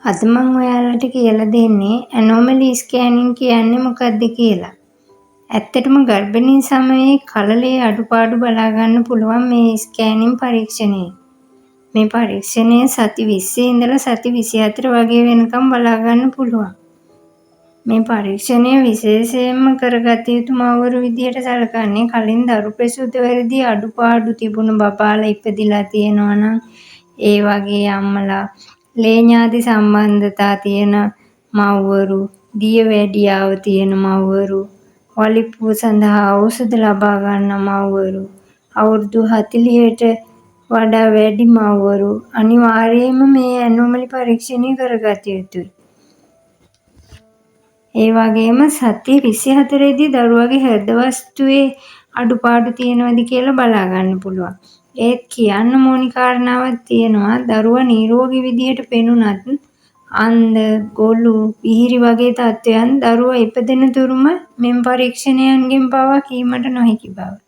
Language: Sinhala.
අද මං ඔයාලට කියලා දෙන්නේ ඇනෝමලි ස්කෑනින් කියන්නේ මොකක්ද කියලා. ඇත්තටම ගර්භණී සමයේ කලලයේ අඩුපාඩු බලා ගන්න පුළුවන් මේ ස්කෑනින් පරීක්ෂණයෙන්. මේ පරීක්ෂණය සති 20 ඉඳලා සති 24 වගේ වෙනකම් බලා ගන්න පුළුවන්. මේ පරීක්ෂණය විශේෂයෙන්ම කරගත යුතු මව්වරු විදිහට සලකන්නේ කලින් දරු ප්‍රසූත වැරදි අඩුපාඩු තිබුණු බබාලා ඉපදිලා තියෙනවා නම් ඒ වගේ අම්මලා, ලේ ඥාති සම්බන්ධතා තියෙන මව්වරු, දියවැඩියාව තියෙන මව්වරු, වලිප්පුව සඳහා ඖෂධ ලබා ගන්න මව්වරු, අවුරුදු 40ට වඩා වැඩි මව්වරු අනිවාර්යයෙන්ම මේ ඇනෝමලි පරීක්ෂණය කරගත යුතුයි. ඒ වගේම සති 24 දී දරුවගේ හෘද වස්තුවේ අඩුපාඩු තියෙනවද කියලා බලා ගන්න පුළුවන්. ඒත් කියන්න ඕනි කාරණාවක් තියෙනවා, දරුවා නිරෝගී විදිහට පෙනුනත් අන්ධ, ගොළු, බිහිරි වගේ තත්ත්වයන් දරුවා ඉපදෙන තුරුම මෙම පරීක්ෂණයන්ගෙන් පවා කීමට නොහැකි බව.